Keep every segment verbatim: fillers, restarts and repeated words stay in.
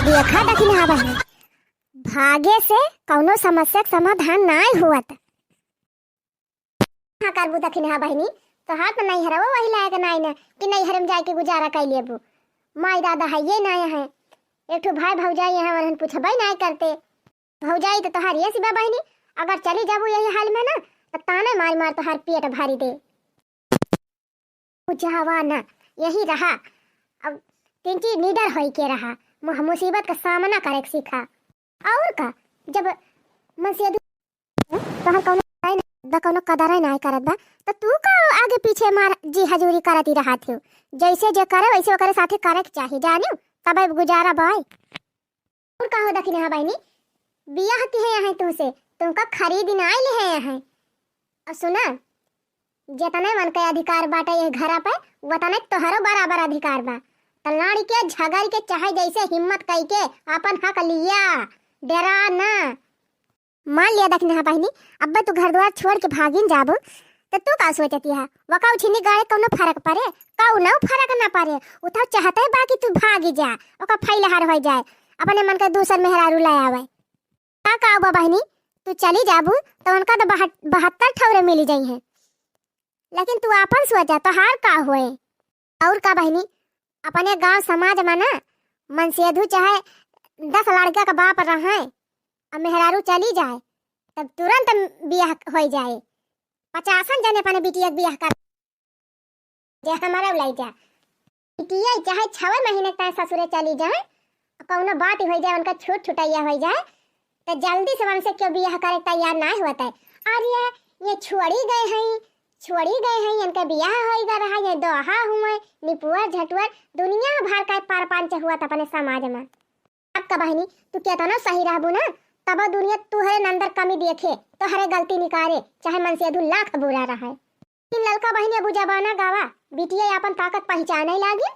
देखा दखिनहा बहिनी, भागे से कौनो समस्या के समाधान नाय हुअत। हाँ करबू दखिनहा बहिनी, तोहार त नैहरवा वही लायक नाय न कि नैहर में जाके गुजारा कर लेबू। माई दादा है ये नाय है, एक ठो भाई भौजाई यहाँ वरहन पूछबे नाय करते। भौजाई त तोहार ये सिवा बहिनी, अगर चली जाबू यही हाल में ना, त ताने मार मार तोहार पेट भरी दे। बुझावा ना, यही रहा। अब तिनची निडर होई के रहा, मु-, मुसीबत का सामना करे के सीखा। और का, जब मनसेधु तोहर कौनो कदर ना, बा कौनो कदर ना करत बा, त तू का आगे पीछे मार जी हजूरी करत ही रहत हो। जैसे जे करे वैसे ओकरे साथे करे के चाही, जानियो, तब गुजारा बाय। और का हो दखिनहा बहिनी, बियाह किहे अहैं तुहसे, तुमका खरीद नाय लिहे अहैं। अब सुना, जेतने मन के अधिकार बाटे ये घरा पे, वतने तोहरो बराबर अधिकार बा। त लड़ के, झगड़ के, चाहे जैसे हिम्मत कई के आपन हक लिया, डरा ना। मान लिया दखिनहा बहिनी, अब्बे तू घर द्वार छोड़ के भागिन जाबू, त तू का सोचती है? वका उछिन्नी गाड़े कौनो फर्क पड़े? कौनो फर्क ना पड़े। उ तो चाहते बा कि तू भागी जा, ओका फैलहार हो जाए, अपने मन के दूसर मेहरारू ले आवे। का, का बा बहिनी, तू चली जाबू त उनका त बहत-, बहत्तर ठौरे मिली जाई हैं, लेकिन तू आपन सोचा, तोहार का होए? और का बहिनी, अपने गांव समाज में ना मनसेधु चाहे दस लड़का का बाप रहे, अब मेहरारू चली जाए, तब तुरंत बियाह हो जाए। पचासन जने अपने बिटिया के बियाह कर, जे हमारा उलाई जा। बिटिया चाहे छवे महीने तक ससुरे चली जाए, कौनो बात हो जाए, उनका छूट छुटैया हो जाए, तो जल्दी से उनसे क्यों बियाह करे तैयार ना होता है। और ये, ये छोड़ी गए हैं, छोड़ी गए हैं, इनके बियाह होई गा रहा, ये दोहा हुए, निपुअर झटुअर, दुनिया भर का पार पांच हुआ था अपने समाज में। अब का बहिनी, तू केतना सही रहबू ना, तब दुनिया तुहरे नंदर कमी देखे, तोहरे गलती निकारे, चाहे मनसेधु लाख बुरा रहे। इन ललका बहिनी अबू जमाना गावा, बिटिया अपन ताकत पहचाने लागी।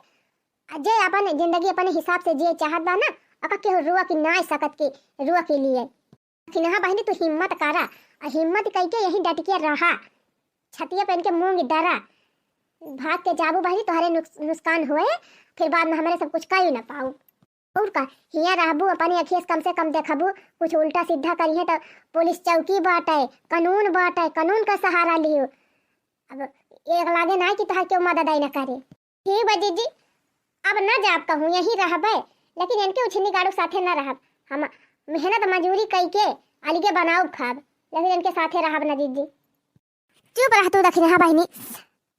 आ जे अपन जिंदगी अपने हिसाब से जिए चाहत बा ना, ओका केहू रोक नाय सकत कि रोक लिए। दखिनहा बहिनी, तू हिम्मत करा, आ हिम्मत कइके यही डट के रहा, छतिया पहन के मूंग डरा। भाग के जाबू बहिनी, तोहरे नुक-, नुकसान होए, फिर बाद में हमरे सब कुछ कई ना पाऊ। और का, हियाँ रहबू, अपने अखिए से कम से कम देखबू, कुछ उल्टा सीधा करिहे तो पुलिस चौकी बाटे, कानून बाटे, कानून का सहारा लियो। अब एक लागे ना कि तोहार केहू मदद आई ना करे। ठीक बा जीजी, अब ना जाब कहूँ, यहीं रहबे, लेकिन इनके उछिन्नी गाड़ू साथे ना रहब। हम मेहनत मजूरी कई के अलगे बनाउब खाब, लेकिन इनके साथे रहब ना जीजी। चुप रह तू दखिनहा बहिनी,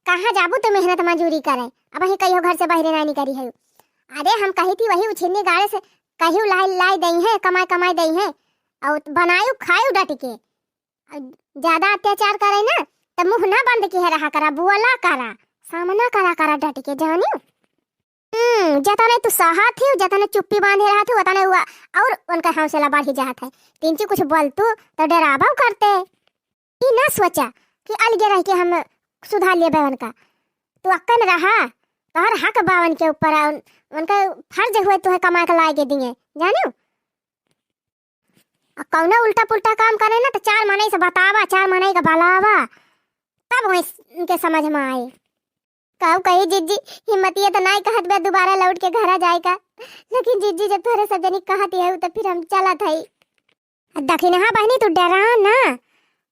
कहाँ जाबू तू मेहनत मजूरी करे? अबहीं कहियो घर से बहरे ना निकरी है। अरे हम कही थी वही उछिन्नी गाड़े से कहियो लाई लाई दई है, कमाई कमाई दई है, और बनायु खायु डट के। और ज्यादा अत्याचार करे ना, त मुँह ना बंद किहे रहा करा, बोला करा, सामना करा करा डट के, जानियो। हम्म, जतने तू सहत ही, जतने चुप्पी बांधे रहत ही, उतने हुआ और उनका हौसला बढ़ी जात है। तिनची कुछ बोलतू तो डराबा करते। ई ना सोचा कि अलगे रह के हम सुधार लेबे उनका। तू अक्कन रहा, तोहर हक बा उनके ऊपर, उन-, उनका फर्ज हुए तुहे कमा के लाए के दिए, जानियो। आ कौनो उल्टा पुल्टा काम करे ना तो चार मनई से बतावा, चार मनई का बलावा, तब वहीं उनके समझ में आए। कहू कही जीजी, हिम्मतिया तो नाई कहत बा दोबारा लौट के घरा जाए का, लेकिन जीजी जब तोहरे सब जनी कहत है तो फिर हम चलत हई। आ दखिनहा बहिनी तू डरा ना,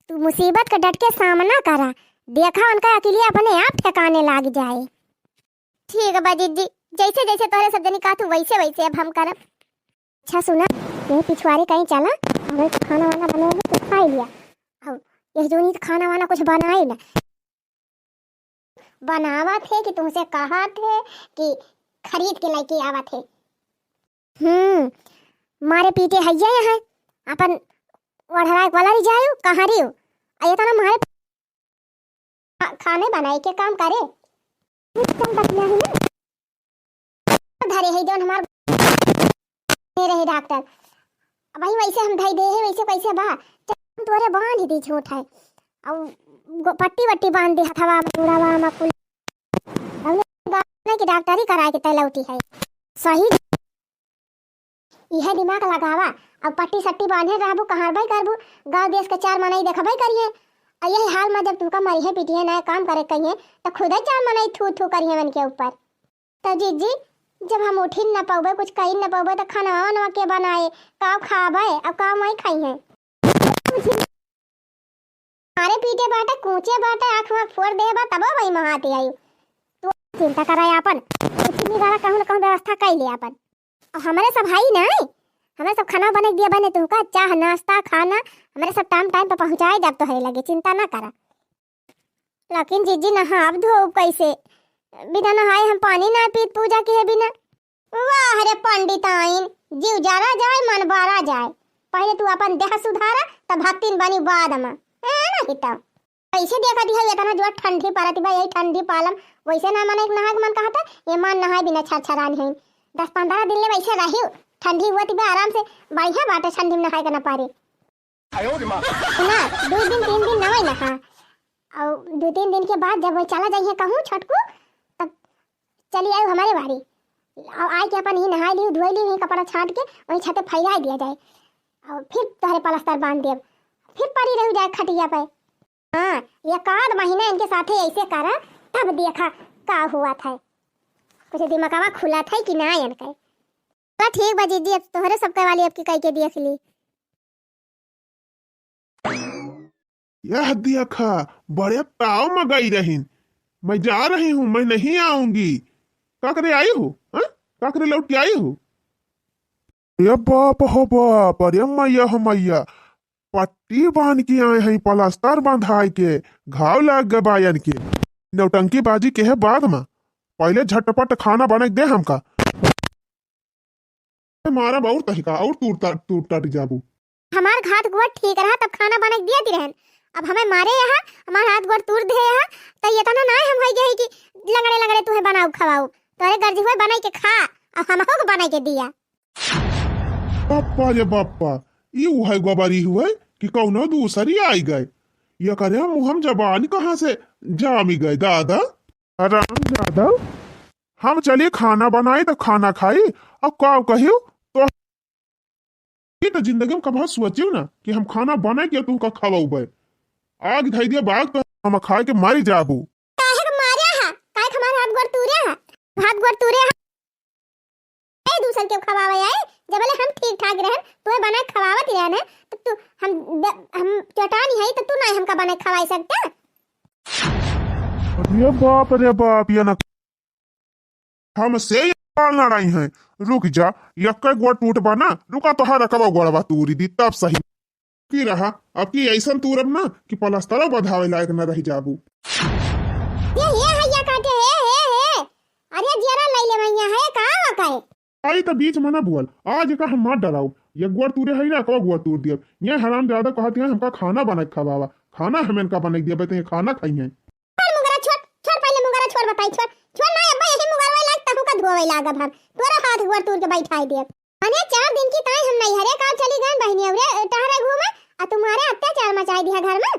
तू मुसीबत का डट के सामना करा, देखा उनका अकेलिया अपने आप ठिकाने लाग जाए। ठीक बा जीजी, जैसे जैसे तोहरे सब जनी कहत हूँ वैसे वैसे अब हम करब। अच्छा सुना, ये पिछुआरे कहीं चला, हमें तो खाना वाना बनाए हो तो खाई लिया। अब ये जोनी तो खाना वाना कुछ बनाए ना, बनावत है कि तुमसे कहत है कि खरीद के लेके आवत है। हम्म, मारे पीटे हैया यहाँ, अपन ओढ़राए वाला रह जायो, कहाँ रही हो? आ ये तो ना मारे खा-, खाने बनाए के काम करे। चल बतिया ही ना। धरे है जौन हमार रहे डॉक्टर। अब भाई वैसे हम धई दे है, वैसे कैसे बा? चल तोरे बांध दी झूठ है। अब गो-, पट्टी वट्टी बांध दे हथवा में, मुड़वा में कुल। अब ने गाने की डॉक्टरी कराए के तय लौटी है। सही इहे दिमाग लगावा। अब पट्टी सट्टी बांधे रहबू, कहाँ भाई करबू? गाँव देश के चार मनई देखबे करिए। आ यही हाल में जब तुमका मरिहे पीटिहे ना काम करे कहिए, तो खुदे चार मनई थू थू करिए मन के ऊपर। तो जीजी, जब हम उठिन न पउबे, कुछ कइ न पउबे, त खाना वाना के बनाए, का खाबे, अब का वही खाई है? मारे पीटे बाटे, कूचे बाटे, आँख में फोड़ दे बा, तबो वही महाते आई। तू चिंता करा आपन, कुछ नहीं करा, कहूँ न कहूँ व्यवस्था कइ ले आपन। और हमरे सब हई नहीं, हमरे सब खाना बने दिया बने, तुहका चाह, नाश्ता, खाना, हमरे सब टाइम टाइम पे पहुँचाए देब तोहरे लगे, चिंता ना करा। लेकिन जीजी, नहाब धोब कैसे? बिना नहाए हम पानी ना पीत पूजा किए बिना। वाह रे पंडिताइन, जीव जरा जाए, मन बरा जाए। पहले तू अपन देह सुधारा, तब भक्तिन बनी बाद में। ए, नहीं तब। कैसे देखा दिया, इतना जोर ठंडी पड़त बा, यही ठंडी पालम। वैसे ना मन एक नहाए के मन कहता, ये मन नहाए बिना छरछरान है। दस पन्द्रह दिन ले वैसे रही, ठंडी हुआ बा आराम से, बढ़िया बाटे ठंडी में नहाए के ना पड़े। ना, दो दिन, तीन दिन नहाए ना, हाँ। और दो तीन दिन के बाद जब वो चला जाइए कहूँ छोटकू, तब चली आयु हमारे बारी। और आए के अपन ही नहाए ली, धोए ली, वहीं कपड़ा छाट के वहीं छते फैला दिया जाए। और फिर तोहरे पलस्तर बांध देब, फिर पड़ी रहू जाए खटिया पे। हाँ, एक आध महीना इनके साथे ऐसे करा, तब देखा का हुआ था, कुछ दिमागवा खुला था कि ना इनके। चला ठीक बा जीजी, अब तोहरे सबके वाली अब की कई के देख ली। यह देखा, बड़े ताव में गई रहीन। मैं जा रही हूँ, मैं नहीं आऊंगी। का करे आई हो, हाँ? का करे लौट के आई हो? अरे बाप हो बाप, अरे मैया हो मैया, पट्टी बांध के आए हैं, प्लास्टर बंधाए के, घाव लाग गए बा इनके। नौटंकी बाजी के है बाद में, पहले झटपट खाना बना के दे हमका। मारा बहुत तहिका और तूर ता-, तूर टाट जाबू। हमार हाथ गोड़ ठीक रहा तब खाना बना के दिया ती रहन। अब हमें मारे यहाँ, हमार हाथ गोड़ तूर दे यहाँ, तो ये तना ना हम होई गए कि लंगड़े लंगड़े तुहे बनाऊ खवाऊ। तोरे गर्जी हुए बनाई के खा, अब हमहू को बनाई के दिया। बाप्पा रे बाप्पा, ई उहे गोबरी हुए कि कौनो दूसरी आई गए। ये करे मुँह हम जबान कहाँ से जामी गए दादा? राम यादव, हम चली खाना बनाई तो खाना खाई, अब का कहियो तो ई तो जिंदगी में कभो सोचियो ना कि हम खाना बना के तुमका खवाऊबे। आग धई दिया बाग तो हम खाए के मारी जाबू। काहे के मारे हा? काहे के हमार हाथ गोड़ तूरे हा? हाथ गोड़ तूरे हा? ए दूसर के खवावे आए, जबले हम ठीक ठाक रहन, तोहे बना के खवावत रहन है, तो तू हम द-, हम चटानी है तो तू ना हमका बना के खवाई सकता? अरे बाप रे बाप, ये ना हमसे ये पाल लड़ाई है। रुक जा, यक्के गोड़ टूट बा ना, रुका तोहार रकबा गोड़वा तूरी दी तब सही। की रहा, अब की ऐसन तूरब ना कि प्लास्टरो बधावे लायक न रह जाबू। ये, ये हैया काटे, हे, हे, हे। अरे जियरा लई ले मैया है, का हो काहे? आई त बीच में ना बोल, आज का हम मार डराऊ। ये गोड़ तूरे है ना, का गोड़ तूर दिया। ये हराम ज्यादा कहती है हमका खाना बना के खवावा, खाना हमें का बना के दिया, बताइए खाना खाई है। छोड़ मुंगरा, छोड़, छोड़ पहले मुंगरा छोड़, बताई छोड़, छोड़ ना अब्बा, यही मुंगरवा लाग तहु का धोवे लागब हम, तोरा हाथ गोड़ तूर के बैठाई देब। मने चार दिन की ताई हम नैहरे का चली गन बहनी अउरे टहरे घूमे, आ तुम्हारे अत्याचार मचाई दिया घर में।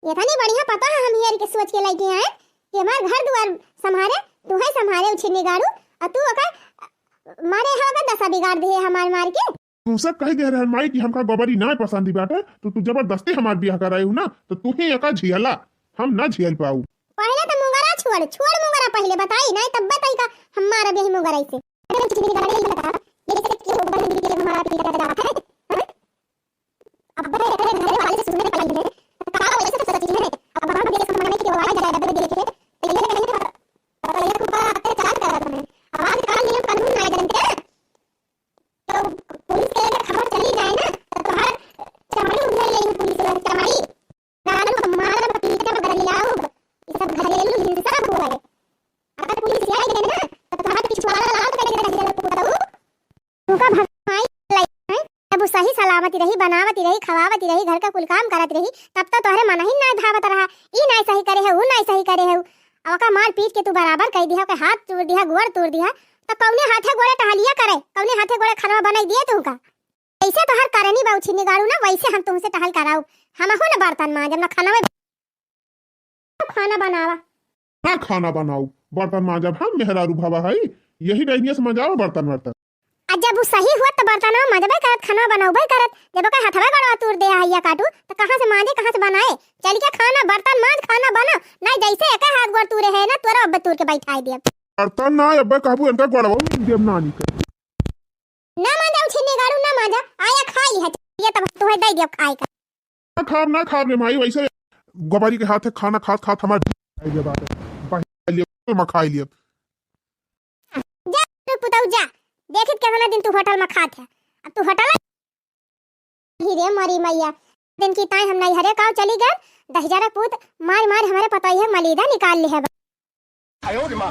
इतनी बढ़िया पता है हम हेर के सोच के लेके आए कि हमार घर दुआर संभारे, तू है संभारे उछिन्नी गाड़ू, आ तू ओकर मारे होगा दशा बिगाड़ दे हमार मार के। तुमसे कह दे रहन माई कि हमका गोबरी ना पसंद ही बाटे, तो तू जबरदस्ती हमार बियाह कराई हूँ ना, तो तू ही एका झियला, हम ना झियल पाऊ। पहले तो मुंगरा छोड़, छोड़ मुंगरा पहले बताई, नहीं तब बताई का हम मारब यही मुंगरा से। अब भाई एकरे घरे वाले से सुनने के लिए, तो का वैसे तो सच है, अब हम भी समझ में कि वाला ज्यादा दे देखे, तो ये कहीं तो, तो ये खूब अत्याचार कर रहा है। आवाज काल नियम कानून ना जानते। तो पुलिस के अगर खबर चली जाए ना, तो तुम्हार चमड़ी उधर ले लेगी पुलिस वाला, चमड़ी। गानू मारब, पीटब, गरियाउब, ये सब घरेलू हिंसा हुआ है। अगर पुलिस आ गई ना, तो तुम्हार पिछवाड़ा लाल करके रख देगा पुतऊ। तुमका भगवान लाई है, जब वो सही सलामती रही, बनावती रही, खवावती रही, घर का कुल काम करत रही, तब तो तोहरे मन ही ना भावत रहा, ई ना सही करे है, ऊ ना सही करे है। अब ओका मार पीट के तू बराबर कर दिया, ओके हाथ तोड़ दिया, गोड़ तोड़ दिया, तो कौने हाथे गोड़े टहलिया करे, कौने हाथे गोड़े खाना बनाई दिए तुमका? जैसे तोहर करनी बा उछिन्नी गाड़ू ना, वैसे हम तुमसे टहल कराऊ। हमहू ना बर्तन मांजब, ना खाना में खाना बनावा। हाँ, खाना बनाऊ, बर्तन मांजब हम, मेहरारू भवा है, यही डैनिया से मांजाओ बर्तन वर्तन। आ जब उ सही हुआ तो बर्तन मांजबे करत, खाना बनाबे करत, जब ओकर हथवा गोड़वा तूर दे हैया काटू, तो कहाँ से मांजे, कहाँ से बनाए? चल के खाना बर्तन मांज, खाना बना, नहीं जैसे एक हाथ गोड़ तूरे है ना, तोरा अब तूर के बैठाई दिया। करता ना, अब्बे कहबू इनका गोड़वा में देब नानी के। ना मांजा उछिन्नी गाड़ू, ना मांजा, आया खाई है, ये तब तुहे दे दियो खाए का। ना खाब, ना खाब रे माई, वैसे गोबरी के हाथे खाना खात खात हमार जी खाई लिया बात है। बाही खाई लिया, मैं खाई लिया। जा रे पुतऊ जा, देखित केतना दिन तू होटल में खात है, अब तू होटल ही रे मरी मैया, दिन की ताई हम नैहरे काव चली गए, दहिजरा पूत मार मार हमारे पतोहिया मलीदा निकाल ले है। इतना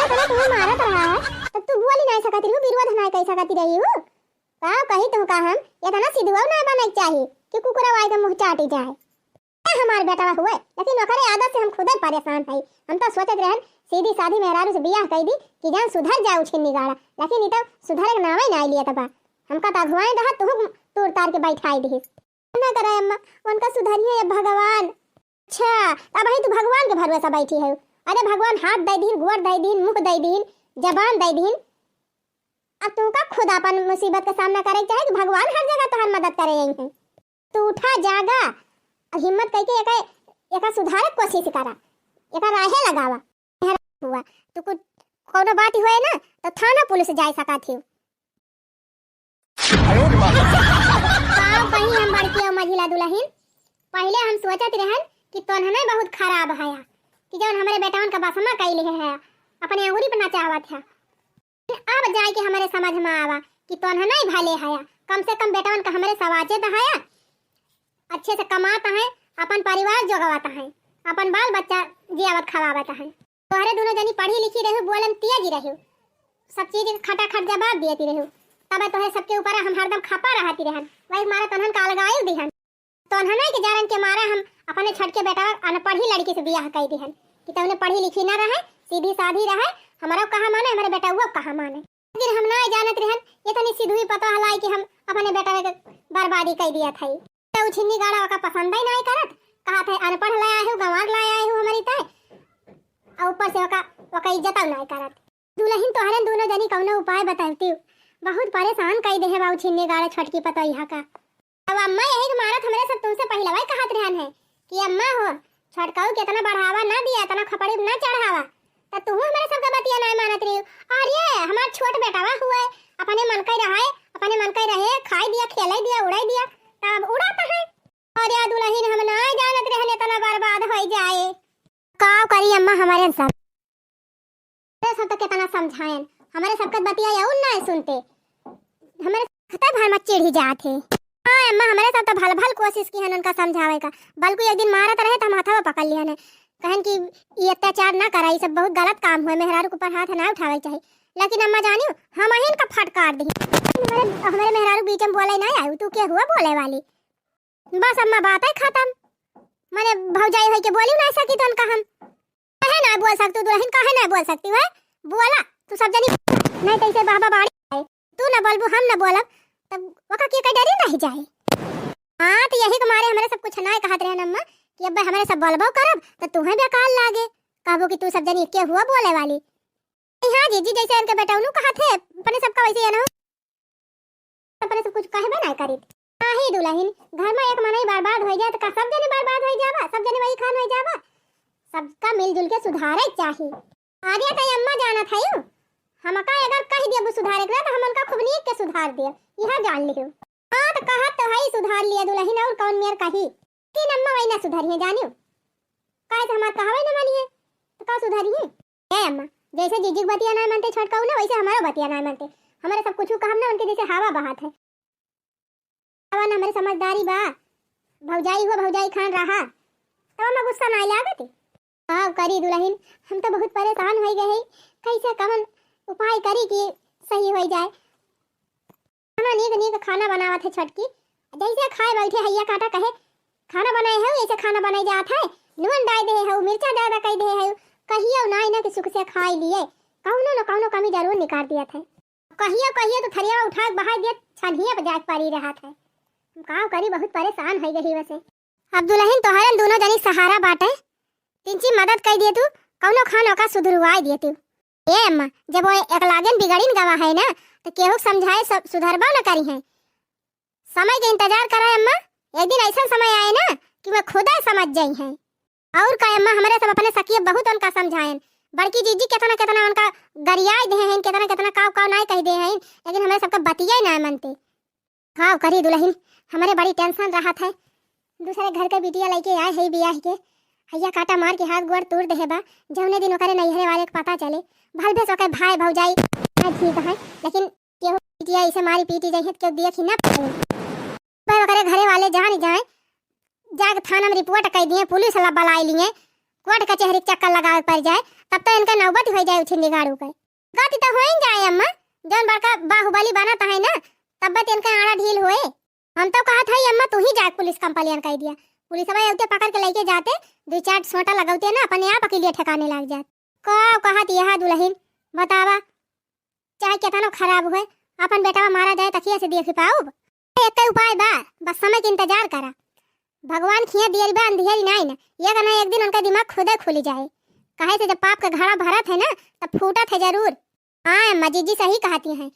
बड़ा तुम्हें मारत रहा है, तो तू बोली नहीं सकती रहू, विरोध नहीं कर सकती रही हूँ। का कही तुमका हम, इतना सिधुआ नहीं बने के चाही कि कुकुरा वाई के मुँह चाटी जाए। ए, हमार बेटवा हुए, लेकिन ओकरे आदत से हम खुदे परेशान हई। हम तो सोचत रहन सीधी साधी मेहरारू से बियाह कई दी कि जान सुधर जाए उछिन्नी गाड़ा, लेकिन ई तो सुधरे के नामे नहीं लियत बा। हमका तो अगुआई रहा, तुहू तूर तार के बैठाई दिहिस। ना करे अम्मा, उनका सुधरिए ये भगवान। अच्छा, तब ही तू भगवान के भरोसा बैठी है। अरे भगवान हाथ दे दीन, गोड़ दे दीन, मुंह दे दीन, जबान दे दीन, अब तुमका खुद अपन मुसीबत का सामना करे के चाहे कि भगवान हर जगह तोहर मदद करे यही है। तू उठा जागा, अब हिम्मत करके एका, एका सुधारे के कोशिश करा, एका राहे लगावा। मेहरा हुआ, तू कुछ कौनो बात हुए ना तो थाना पुलिस जाए सका थी। का कहीं हम बड़की और मझिला दुलहिन, पहिले हम सोचत रहन कि तोन्हने बहुत खराब हया कि जौन हमरे बेटवन का बसमा कइले है, अपने अंगुरी पर नचावत है। अब जाए के हमरे समझ में आवा कि तोन्हने भले हया, कम से कम बेटवन का हमरे सवाजे तो हया, अच्छे से कमात हैं, अपन परिवार जोगावत हैं, अपन बाल बच्चा जियावत खवावत हैं। तोहरे दोनों जनी पढ़ी लिखी रहू, बोलन तेज रहू, सब चीज के खटाखट जवाब दियती रहू, तब तोहरे सबके ऊपर हम हरदम खपा रहती रहन, वही मारे तोहन का अलगायु दिहन। तोहने के जारन के मारे हम अपने छोटके बेटा अनपढ़ी लड़की से बियाह कई दिहन कि तौने पढ़ी लिखी ना रहे, सीधी साधी रहे, हमारा कहा माने, हमारे बेटा वो कहा माने। लेकिन हम ना जानत रहन, ये तनी सिधुई पता हलाई कि हम अपने बेटा के बर्बादी कई दिया था। तो उछिन्नी गाड़ा ओका पसंद ही नहीं करत, कहा थे अनपढ़ लाया है, गंवार लाया है हमारी तय, और ऊपर से ओका, ओका इज्जत नहीं करत। दुलहिन तोहरन दोनों जनी कौनो उपाय बतावती, बहुत परेशान कई देहे बा उछिन्नी गाड़ा छोटकी पतोहिया का। अब अम्मा यही के मारत हमरे सब तुमसे पहिलवा ही कहत रहन है कि अम्मा हो, छोटकाऊ के इतना बढ़ावा ना दिया, इतना खपड़ी ना चढ़ावा, त तू हमरे सबका बतिया ना मानत रही। और ये हमार छोट बेटावा हुए, अपने मन का ही रहे, अपने मन का ही रहे, खाई दिया, खेलाई दिया, उड़ाई दिया, तब उड़ाता है। और या दुलहिन हम ना जानत रहन इतना बर्बाद होई जाए। का करी अम्मा, हमरे सब, हमरे सब तो कितना समझायन, हमरे सबके बतिया यऊ ना सुनते, हमरे सबके भर में चिढ़ी जात है। हाँ अम्मा, हमरे सब तो भल भल कोशिश की हन उनका समझावे का, बल्कि एक दिन मारत रहे तो हम हथवा पकड़ लिया ने, कहन कि ये अत्याचार ना करा, ये सब बहुत गलत काम हुए, मेहरारू के ऊपर हाथ ना उठावे के चाही। लेकिन अम्मा जानियो, हम अहिन का फटकार दी, हमरे, हमरे मेहरारू बीच में बोले ना आयु, तू के हुआ बोले वाली? बस अम्मा, बात है खत्म। मने भौजाई होई के बोली ना सकी तो उनका हम। काहे ना बोल सकतू दुलहिन, काहे ना बोल सकती है? बोला, तू सब जनी नहीं तो ऐसे बाबा बाड़ी है। तू ना बोलबू, हम ना बोलब, तब ओका के का डरी नहीं जाए। हाँ, तो यही के मारे हमरे सब कुछ ना कहत रहन अम्मा कि अब हमरे सब बोलबो करब तो तुहे बेकार लागे, कहबो कि तू सब जनी के हुआ बोले वाली। हाँ जीजी, जैसे इनके बेटौनू कहत है, अपने सबका वैसे ये ना हो, अपने सब कुछ कहबे ना करित। नाही दुलहिन, घर में एक मनई बर्बाद हो जाए तो का सब जने बर्बाद हो जाबा, सब जने वही खान हो जाबा? सबका मिलजुल के सुधारे के चाही। अरे तई अम्मा जानत है, हमका अगर कह दिया वो सुधारे के ना तो हम उनका खूब नीक के सुधार दिया, यह जान लियो। हाँ तो कहत तो है सुधार लिया दुलहिन, और कौन मेर कही? लेकिन अम्मा वही ना सुधरी है जानियो, काहे तो हमार कहवे ना मानी है, तो का सुधरी है? ए अम्मा, जैसे जीजी के बतिया ना मानते छोटकाऊ ना, वैसे हमारो बतिया ना मानते। हमारे सब कुछ कहब ना उनके जैसे हवा बहात है। हवा ना हमारे समझदारी बा, भौजाई हो भौजाई खान रहा, तब अम्मा गुस्सा ना लागत। का करी दुलहिन, हम तो बहुत परेशान हो गए हैं, कैसे कवन उपाय करी कि सही हो जाए। खाना नीक नीक खाना बनावत है छोटकी। जैसे खाए बैठे हैया काटा कहे, "खाना बनाए हो, ऐसे खाना बनाए जात है, नून डाल दे हो, मिर्चा ज्यादा कर दे हो।" कहियो ना इन्हें के सुख से खाए लिए, कौनो न कौनो कमी जरूर निकाल दिया था। कहियो कहियो तो थरिया उठा के बहार दिया, छनिया पे जाके पड़ी रहा था। हम का करी, बहुत परेशान हो गई वैसे। अब दुलहिन तोहरन दोनों जनी सहारा बाटे, तिनची मदद कर दिए तू, कौनो खान ओका सुधरवाए दिए तू। ए अम्मा, जब वो एक लागन बिगड़िन गवा है ना, तो केहू के समझाए सब सुधरबा न करी है। समय के इंतजार करा अम्मा, एक दिन ऐसा समय आए ना कि मैं खुदा समझ जाई है। और का अम्मा, हमरे सब अपने सखिया बहुत उनका समझाएन, बड़की जीजी केतना केतना उनका गरियाई देहे हैं, केतना केतना काव काव नाय कहि देहे हैं, लेकिन हमरे सबके बतिया नाय मनते। काव करी दुलहिन, हमरे बड़ी tension रहत है। दूसरे घर के बिटिया लइके आए है बियाह के, हइया काटा मार के हाथ गोड़ तूर देहे बा। जौने दिन ओकरे नैहरे वाले के पता चले, भल भेस ओकर भाई भौजाई ना ठीक है, लेकिन केहू बिटिया ऐसे मारी पीटी जाई है तो केहू देख ही ना पावे। भाई ओकरे घरे वाले जान जाए, जाके थाना में report कइ दिए, पुलिस वाला बुलाए लिए, कोर्ट कचहरी के चक्कर लगावे पड़ जाए, तब तो इनका नौबत हो जाए उछिन्नी गाड़ू के। गति तो होइन जाए अम्मा, जौन बड़का बाहुबली बनत है ना, तब तो इनका आड़ा ढील होए। हम तो कहत हई अम्मा, तू ही जाके पुलिस complain कइ दिया। पुलिस भाई उते पकड़ के लेके जाते, दो चार सोटा लगौते ना, अपने आप अकेले ठिकाने लग जात। का कहत यह दुलहिन, बतावा, चाहे केतनो खराब होए, अपन बेटवा मारा जाए तकिया से देखि पाउब? एक उपाय बा, बस समय के इंतजार करा। भगवान खिया दियरी बा, अंधियरी नाई ना, एक ना एक दिन उनका दिमाग खुदे खुलि जाए। काहे से जब पाप के घड़ा भरत है ना, तब फूटत है जरूर। हाँ अम्मा, जीजी सही कहती हैं,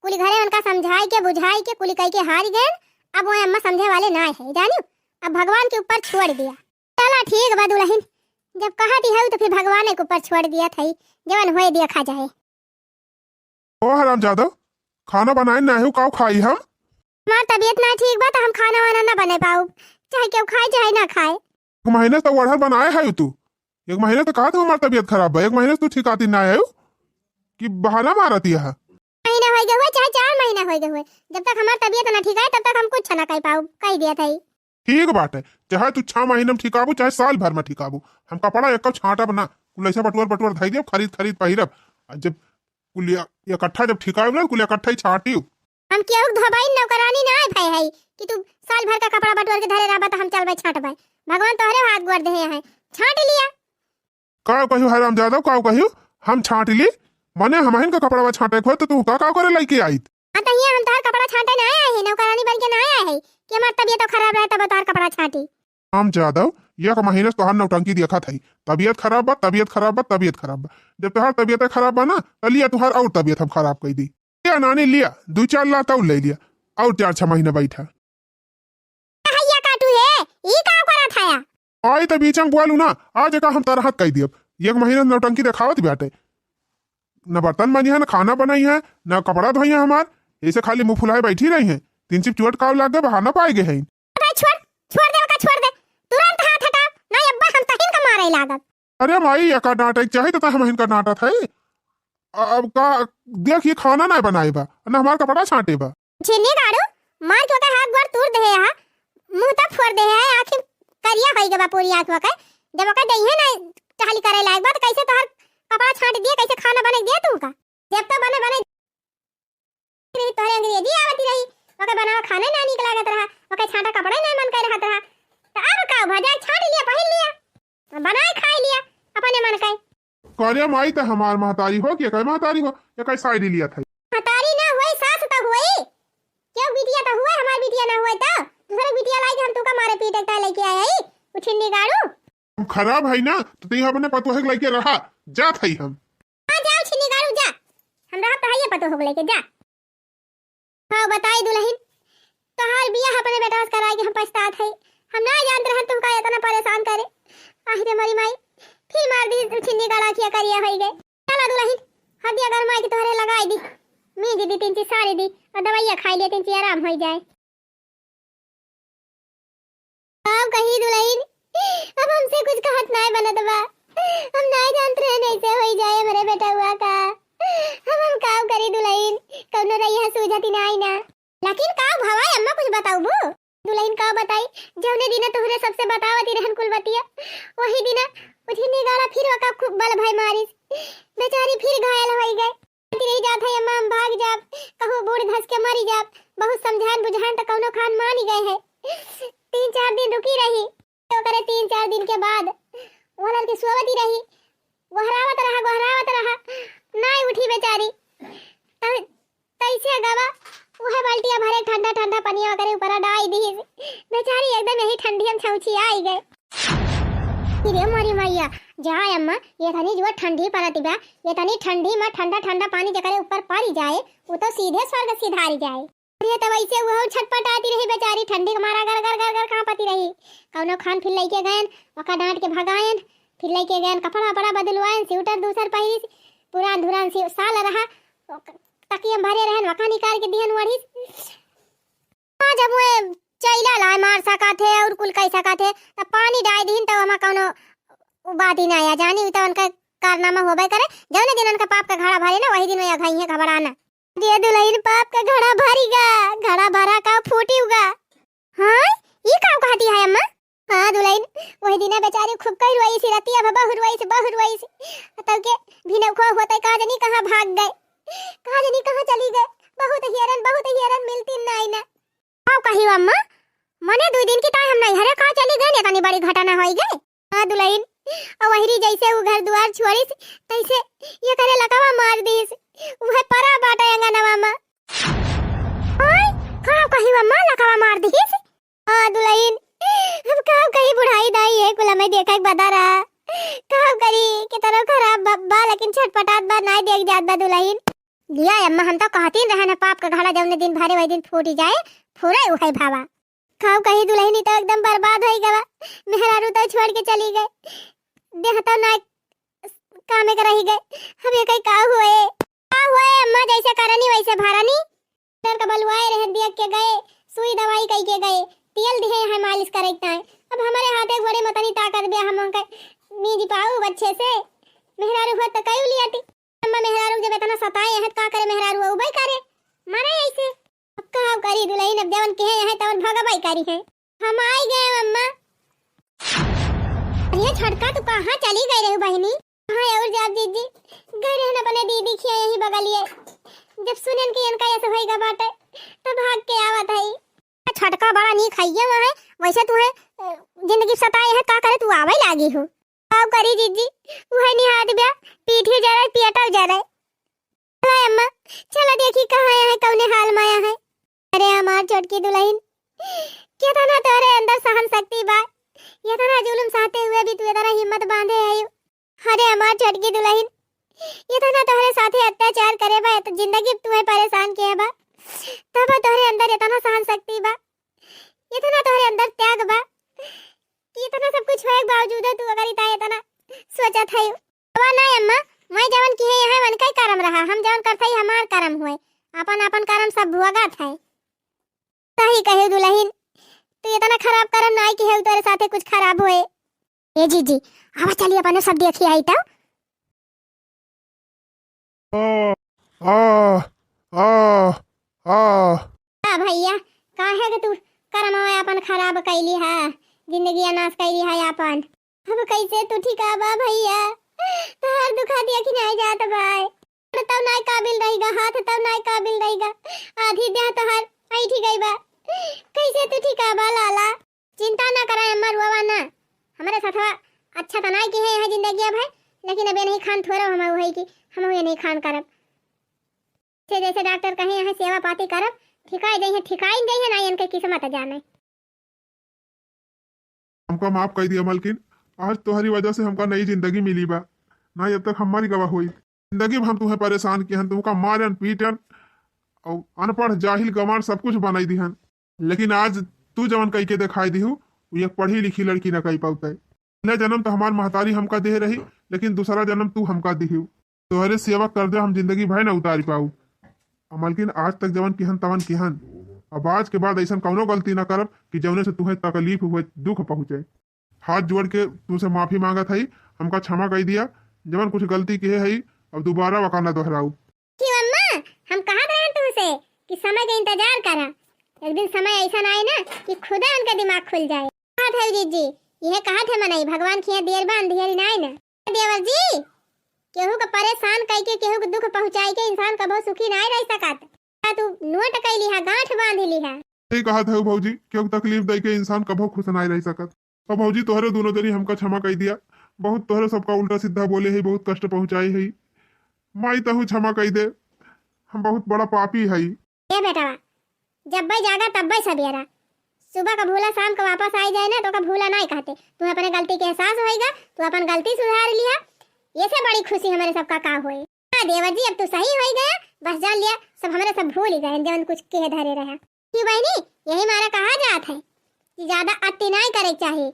कुली घरे उनका समझाई के बुझाई के कुली कई के हारि गए, अब वो अम्मा समझे वाले नाई है, जानियो, अब भगवान के ऊपर छोड़ दिया। चला ठीक बा दुलहिन, जब कहती है तो फिर भगवान के ऊपर छोड़ दिया था, जवन होए देखा जाए। ओ हराम जादव, खाना बनाए ना हो, काव खाई हम? हमार तबीयत ना ठीक बा, तो हम खाना वाना ना बने पाउब, चाहे केहू खाए चाहे ना खाए। एक महीने से तो order बनाए है तू, एक महीने से कहा था हमार तबीयत खराब बा, एक महीने से तू ठिकाती ना है कि बहाना मारत यह। महीना हो गए हुए, चाहे चार महीना हो गए हुए, जब तक हमार तबीयत ना ठीक है, तब तक हम कुछ ना कह पाउब, कह दिया था। ठीक बाटे, चाहे तू छह महीना में ठिकाबू, चाहे साल भर में ठिकाबू, हम कपड़ा एको छांटब ना, कुल ऐसे बटुअर बटुअर धई देब, खरीद खरीद पहिरब। आ जब कुल या-, इकट्ठा जब ठिकाबू ना, कुल इकट्ठा ही छांटियो। हम केहू के धोबाई नौकरानी ना आए भाई है कि तू साल भर का कपड़ा बटुअर के धरे रहबा तो हम चलबे छांटबे। भगवान तोहरे हाथ गोड़ देहे हैं, छांट लिया। का कहियो हरामजादा, का कहियो? हम छांट ली? मने हमहिन का कपड़वा छांटे के होत तो तू का, का करे लइके आइत? हाँ, तो हियाँ हम तोहार कपड़ा छांटे ना आए हैं, नौकरानी बन के ना आए हैं कि हमार तबीयत तो खराब रहे तब तोहार कपड़ा छांटी। हरामजादा, एक महीने से तोहार नौटंकी देखत हई, तबीयत खराब बा, तबीयत खराब बा, तबीयत खराब बा। जब तोहार तबीयत खराब बा ना, तो लिया तोहार और तबीयत हम खराब कर दी। लिया नानी, लिया, दो चार लात और ले लिया, और चार छह महीने बैठा। हइया काटू है, ई का करत हया? आई त बीच में बोलू ना, आज एका हम तरहत कई दियब। एक महीना नौटंकी देखावत बाटे। न बर्तन मनी है, न खाना बनाई है, न कपड़ा धोई है हमार। ऐसे खाली मुंह फुलाए बैठी रही है। तीन चिप चोट काव लाग गए, बहाना पाए गए हैं। अबे छोड़, छोड़ दे, ओका छोड़ दे। तुरंत हाथ हटाओ, नहीं अब्बा हम तहिन का मारे लागब। अरे माई, एका डांटे के चाही तो हम हिनका डांटत है। अब का, देखिए खाना ना बनाए बा, ना हमार कपड़ा छांटे बा। छिन्नी गाड़ू, मार के ओकर हाथ गोड़ तूर देहे हा, मुंह तक फोड़ देहे हा, आँखी करिया होई गवा पूरी आँख ओकर। जब ओकर देहिए ना टहली करे लायक बा, तो कैसे तोहर कपड़ा छांट दिए, कैसे खाना बने दिए तू का? जब तो बने बने रही, तोहरे अंग्रेजी आवती रही, ओकर बनावा खाने ना नीक लागत रहा, ओकर छांटा कपड़े ना मन कर रहत रहा, तो अब का भजा छांट लिया, पहिन लिया, बनाए खाए लिया अपने मन के। करे माई त हमार महतारी हो कि एकर महतारी हो, एकर साइड लिया था। महतारी ना होई, सास त होई। क्यों बिटिया त हुए, हमार बिटिया ना हुए त दूसरे बिटिया लाई के हम तुका मारे पीटे का लेके आए हई, उछिन्नी गाड़ू। हम खराब है ना, तो तू अपने पतोह के लेके रहा, जात हई हम। हाँ, जा उछिन्नी गाड़ू, जा, हम रहत त हइये पतोह के लेके, जा। हाँ, बताई दुलहिन, तोहार बियाह अपने बेटवा से कराए के हम पछतात हई। हम ना जानत रहन तुमका इतना परेशान करे। आहि रे मोरी माई, फिर मार दी छिन्नी गड़ा खिया करिया होई गए। चला दुलहिन, हदिया गरमाई के तोहरे लगाई दी, मीज दी, तीन चीज सारी दी, और दवाइया खाई लिए, तीन चीज आराम होई जाए। का कही दुलहिन, अब हमसे कुछ कहत नाय बनत बा। हम नाय जानत रहन ऐसे होई जाए हमरे बेटउआ का। अब हम का करी दुलहिन, कौनो रहिया सूझत ही नाय ना। लेकिन का भवा अम्मा कुछ बताउबू? दुलहिन का बताई, जौने दिना तोहरे सबसे बतावत ही रहन कुल बतिया, वही दिना उठिनी गाड़ा फिर ओका खूब बल भय मारिस। बेचारी फिर घायल होई गए। रही जात है अम्मा, हम भाग जाब, कहूँ बूड़ धस के मरी जाब। बहुत समझान बुझान त कौनो खान मानी गए है। तीन चार दिन रुकी रही, तो करे तीन चार दिन के बाद वो लड़के सोवत ही रही, गोहरावत रहा, गोहरावत रहा, नाय उठी बेचारी। त-, तैसे गवा उहे बाल्टिया भरे ठंडा ठंडा पनिया ओकरे ऊपर डाई दी। बेचारी एकदम यही ठंडी हम छौछी आई गए। कि रे मोरी मैया, जा अम्मा, ये तनी जो ठंडी पड़त बा, ये तनी ठंडी में ठंडा ठंडा पानी जेकरे ऊपर पड़ जाए, वो तो सीधे स्वर्ग सिधार जाए। अरे, तब ऐसे वो छटपटाती रही बेचारी, ठंडी के मारा गर गर गर गर कांपती रही। कौनो खान फिर लइके गयन, ओका डांट के भगायन, फिर लइके गएन कपड़ा वपड़ा बदलवाएन, स्वेटर दूसर पहिरिस, पुरान धुरान सी-, साल रहा, तकिया में भरे रहेन, वका निकाल के दिहन ओढ़िस। हाँ, जब वे चइला लाए मार सकत है और कुल कइ सकत है, तब पानी डाइ दिहिन, तब हमा कउनो उ बात ही ना आया जानी, उ तो उनका कारनामा होबे करे। जौने दिन उनका पाप का घड़ा भरे ना, वही दिन वे अघाई है, घबराना। ये दुलहिन, पाप का घड़ा भरी गा, घड़ा भरा का फूटी उगा। हाँ, ई का कहती है अम्मा? हाँ दुलहिन, वही दिना बेचारी खूब कई रोइस, रतिया भर बहु रोइस, बहु रोइस। तब के भिनौखो होते का जनी कहाँ भाग गए, का जनी कहाँ चली गए। बहुत हेरन, बहुत हेरन, मिलती नाई ना। का कही अम्मा? मने दुइ दिन की ताई हम नैहरे का चली गए, इतनी बड़ी घटना होई गए। हाँ दुलहिन, अउ वहरी जैसे उ घर दुआर छोड़िस, तैसे ये करे लकवा मार दिस। उहे परा बाटे अंगनवा में। ओए, का कही अम्मा, लकवा मार दिस? हाँ दुलहिन, अब का कही, बुढ़ाई दाई है, कुल हमें देखा एक बता रहा। का करी, कितनो खराब बा, बा, लेकिन छटपटात बा, नाई देख जात बा दुलहिन। लिया अम्मा, हम तो कहती रहन है, पाप का घड़ा जौने दिन भरे वही दिन फूटी जाए, फूरे उहे भावा। का कही दुलहिन, ई तो एकदम बर्बाद होई गवा। मेहरारू तो छोड़ के चली गए, देह तो ना कामे के रही गए। अब ये कहीं का हुए? का हुए अम्मा, जैसे करनी वैसे भरनी। डॉक्टर का बलवाए रहे, देख के गए, सुई दवाई कई के गए, तेल दिहे हैं मालिश करे के ताई। अब हमारे हाथे गोड़े मतनी ताकत बे, हम उनके मीज पाऊ अच्छे से। मेहरारू हुआ तो कई लियाती। अम्मा मेहरारू जब इतना सताए हैं, का करे मेहरारू, उबई करे, मरे ऐसे। अब का करी दुलहिन, अब जवन किहे हैं तवन भगबई करी है। हम आई गए अम्मा। अरे छोटका, तू कहाँ चली गई रहू बहिनी? हाँ और जाब जीजी, गए रहन अपने दीदी खिया यही बगलिए। जब सुनेन कि इनका ऐसे होइगा बाटे, तब भाग के आवत है। छोटका बड़ा नीक हइये हुआ है, वैसे तू है, अ, जिंदगी सताए है, का करे तू आवे लागी हो। का करी जीजी, उहे निहात ब्या, पीठियो जरे, पेटो जरे। चला अम्मा, चला देखी कहाँ आया है, कौने हाल में आया है। अरे हमार छोटकी दुलहिन, केतना तोहरे अंदर सहन शक्ति बा, इतना जुलुम सहते हुए भी तू इतना हिम्मत बांधे है। अरे हमार छोटकी दुलहिन, इतना तोहरे साथे अत्याचार करे बा, तो जिंदगी तू है परेशान किहे बा, तब तोहरे अंदर इतना सहन शक्ति बा, इतना तोहरे अंदर त्याग बा कि इतना सब कुछ होए के बावजूद तू अगर इतना, इतना सोचत है। बाबा ना अम्मा, मैं जवन किहे यहाँ मन का ही करम रहा, हम जवन करत हई हमार करम हुए, अपन अपन करम सब भोगत है। सही कहे दुलहिन, तू इतना खराब करम ना किहे, तोरे साथे कुछ खराब होए। ए जीजी, आवा चली अपने सब देखी आई तो। आ, आ, आ, आ। का भैया, काहे के तू करमवा अपन खराब कैली है, जिंदगी नाश कैली है अपन? अब कैसे तू ठिकाबा भैया, तोहार दुखा दिया कि नहीं जात बाय। तब नाय काबिल रहिगा, हाथ तब नाय काबिल रहिगा, आधी देह तोहार ऐठी गई बा, कैसे तू ठिकाबा लाला? चिंता ना करा अम्मा, रुआवा ना। हमरे साथवा अच्छा त नाय किहे है जिंदगी अब है, लेकिन अब ये नहीं खान थोड़ा हम है कि हम ये नहीं खान करब। से जैसे डॉक्टर कहे हैं सेवा पाती करब, ठिकाई दे हैं, ठिकाई दे हैं, ना इनके किस्मत जाने। हमका माफ कर दिया मलकिन, आज तोहरी वजह से हमका नई जिंदगी मिली बा, ना जब तक हमारी गवा होई। जिंदगी में हम तुम्हें परेशान किहन, तुमका मारन पीटन और अनपढ़ जाहिल गंवार सब कुछ बनाई दिहन, लेकिन आज तू जवन कई के दिखाई दिहू, वो एक पढ़ी लिखी लड़की ना कई पाउते। पहला जन्म तो हमार महतारी हमका दे रही, लेकिन दूसरा जन्म तू हमका दिहू। तोहरे सेवा कर दे हम जिंदगी भर ना उतारी पाऊ। आ मलकिन आज तक जवन किहन तवन किहन, अब आज के बाद ऐसन कौनो गलती ना करब कि जवने से तुम्हें तकलीफ हुए, दुख पहुँचे। हाथ जोड़ के तुमसे माफी मांगत हई, हमका क्षमा कर दिया, जवन कुछ गलती किहे हई अब दोबारा वका ना दोहराऊ। क्यों अम्मा, हम कहत रहन तुमसे कि समय का इंतजार करा, एक दिन समय ऐसा ना आए ना कि खुदा उनका दिमाग खुल जाए। कहत है जीजी, यह कहत है मनई, भगवान खिया देर बा अंधियारी ना आए ना। देवर जी, केहू का परेशान कई के, केहू के दुख पहुँचाई के इंसान कबो सुखी ना रह सकत। का तू नोट कई लिहा, गांठ बांध लिहा। सही कहत है भौजी, केहू तकलीफ दई के इंसान कबो खुश ना रह सकत। और भौजी, तोहरे दोनों जनी हमका क्षमा कई दिया, बहुत तोहरे सबका उल्टा सीधा बोले है, बहुत कष्ट पहुँचाए है। माई तहू क्षमा कई दे, हम बहुत बड़ा पापी हई। ए बेटवा, जब्बे जागा तब्बे सबेरा। सुबह का भूला शाम का वापस आई जाए ना, तो का भूला नहीं कहते। तू अपने गलती के एहसास होएगा, तू अपन गलती सुधार लिया, ये से बड़ी खुशी हमारे सबका का होए। हाँ देवर जी, अब तू सही हो गया, बस जान लिया सब हमारे सब भूल ही गए जवन कुछ के धरे रहा। क्यों बहनी, यही मारा कहा जात है कि ज्यादा अति नहीं करे के चाहिए,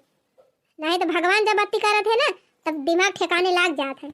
नहीं तो भगवान जब अति करत है ना, तब दिमाग ठिकाने लाग जात है।